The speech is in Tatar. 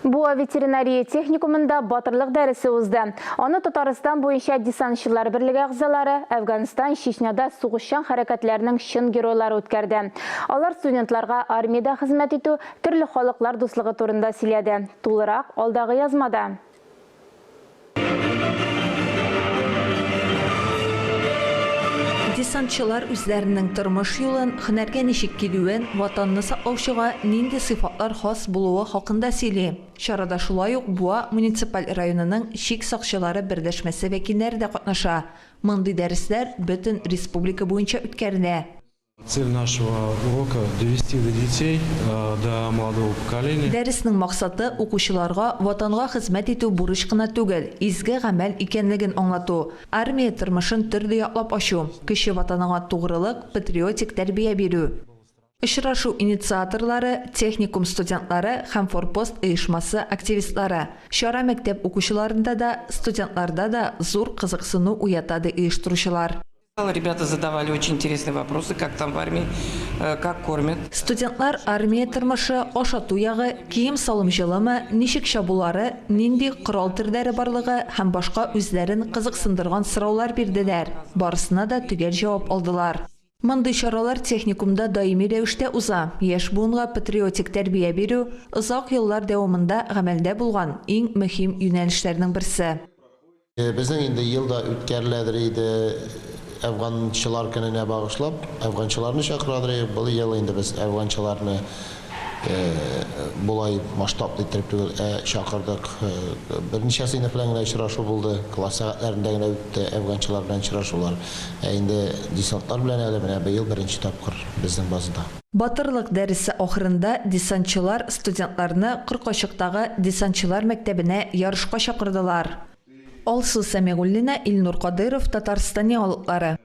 Буа ветеринария техникумында батырлык дәресе узды. Аны Татарстан буенча десантчылар берлеге әгъзалары, Әфганстан, Чечняда сугышчан хәрәкәтләрнең чын геройлары үткәрде. Алар студентларга армиядә хезмәт итү, төрле халыклар дуслыгы турында сөйләде. Тулырак, алдагы язмада. Десантчылар үзләренең тормыш юлын, һөнәргә ничек килүен, Ватанны саклаучыга нинди сыйфатлар хас булуы хакында сөйли. Чарада шулай ук Буа муниципаль районының чик сакчылары берләшмәсе вәкилләре дә катнаша. Мондый дәресләр бөтен республика буенча үткәрелә. Цель нашего урока, довести до детей, до молодого поколения. Дәреснең максаты, укучыларга Ватанга хезмәт итү бурыч кына түгел, изге гамәл икәнлеген аңлату, армия тормышын төрле яклап ачу, кече Ватаныңа тугрылык, патриотик тәрбия бирү. Очрашу инициаторлары, техникум студентлары һәм Форпост оешмасы активистлары. Чара мәктәп укучыларында да, студентларда да зур кызыксыну уята, ди оештыручылар. Ребята задавали очень интересные вопросы, как там в армии, э, как кормят. Студентлар армия тормышы, ашату ягы, кием-салым җылымы, ничек чабулары, нинди корал төрләре барлыгы һәм башка үзләрен кызыксындырган сораулар бирделәр. Барысына да төгәл җавап алдылар. Мондый чаралар техникумда даими рәвештә уза. Яшь буынга патриотик тәрбия бирү, озак еллар дәвамында гамәлдә булган иң мөһим юнәлешләрнең берсе. Безнең инде ел да үткәреләдер иде әфганчылар көненә багышлап, әфганчыларны чакырадыр идек. Был ел инде без әфганчыларны болай масштаблы иттереп түгел, ә чакырдык. Берничә сыйныф белән генә очрашу булды, класс сәгатьләрендә генә үтте әфганчылар белән очрашулар. Ә инде десантлар белән әле менә быел беренче тапкыр безнең базада. Батырлык дәресе ахырында десантчылар студентларны Коркачыктагы десантчылар мәктәбенә ярышка чакырдылар. Алсу Сәмигуллина, Илнур Кадыйров, Татарстан яңалыклары.